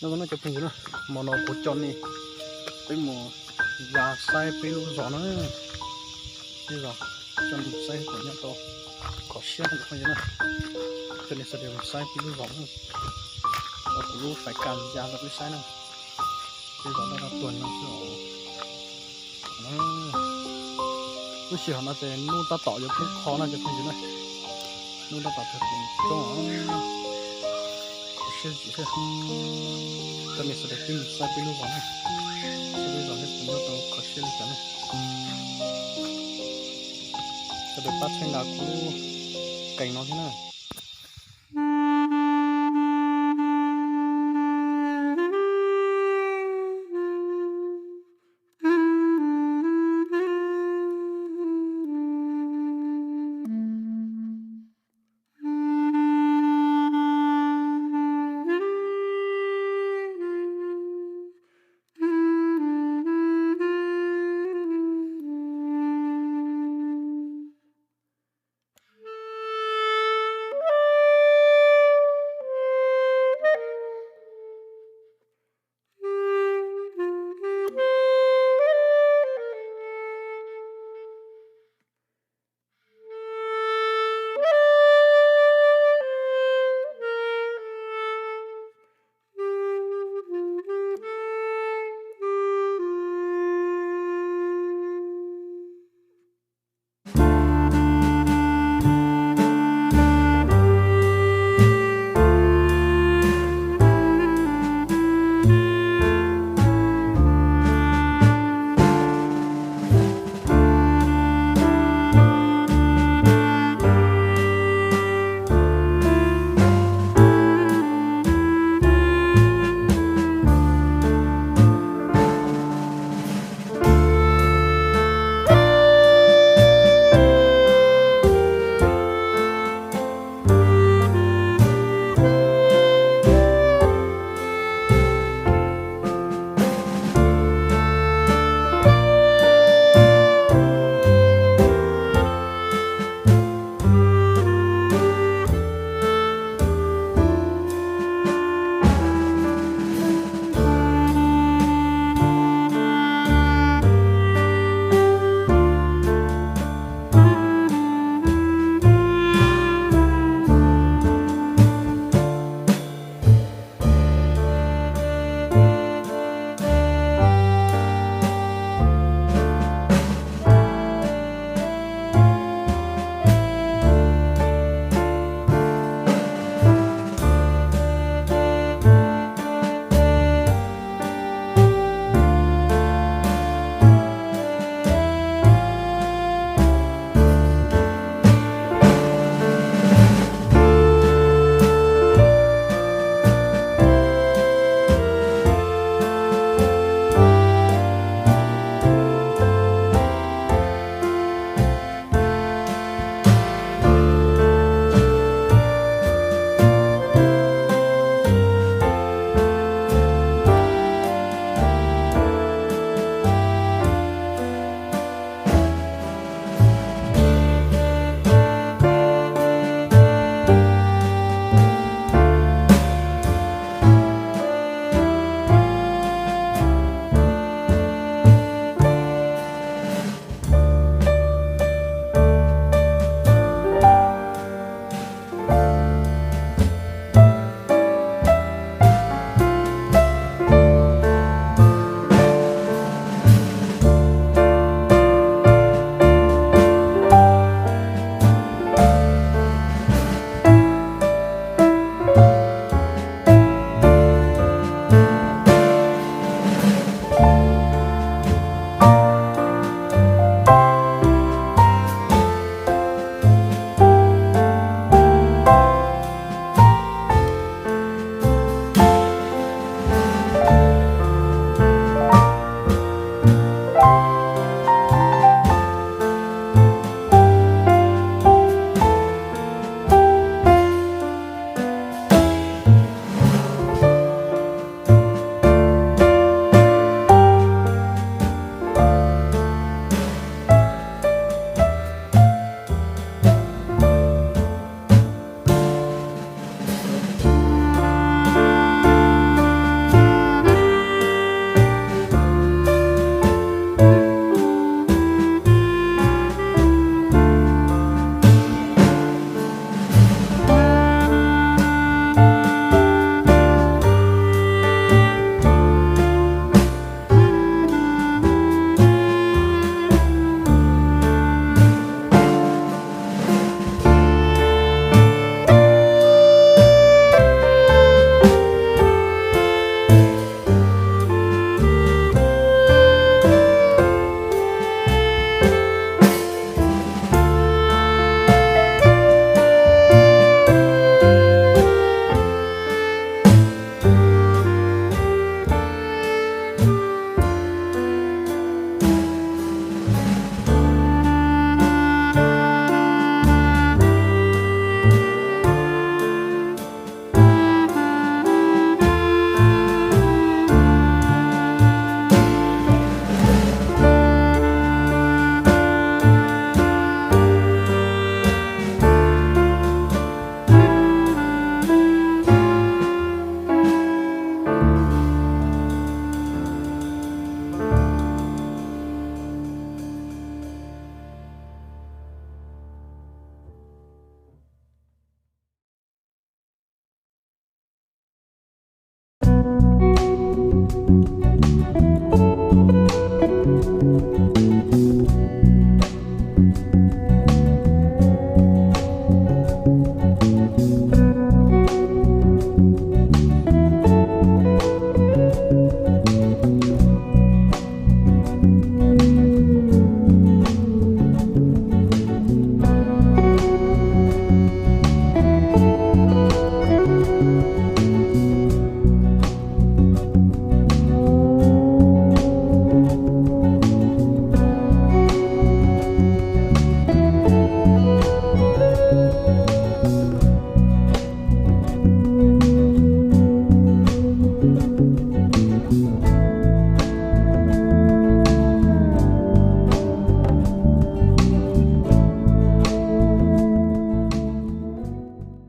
Nyob zoo na cov phooj ywg na, hmo no kuv coj nej peb mus ya saib peb lub zos na. Peb zos, coj nej saib kom nyob tau kho siab na cov phooj ywg na. Coj nej sawv daws mus saib peb lub zos na. Tau kuv lub fais kas ya rau peb saib na. Peb zos daj daj tuag no xwb os. Lub sij hawm no ces hnub tab tom yuav poob qho no cov phooj ywg na. Hnub tab tom tag kis roob, kho siab zim thiab. Coj nej sawv daws peb mus saib peb lub zos na, saib peb zos thiab puas nyob tau kho siab li cas na. Sawv daws pab txhawb nqa kuv lub kees no thiab na.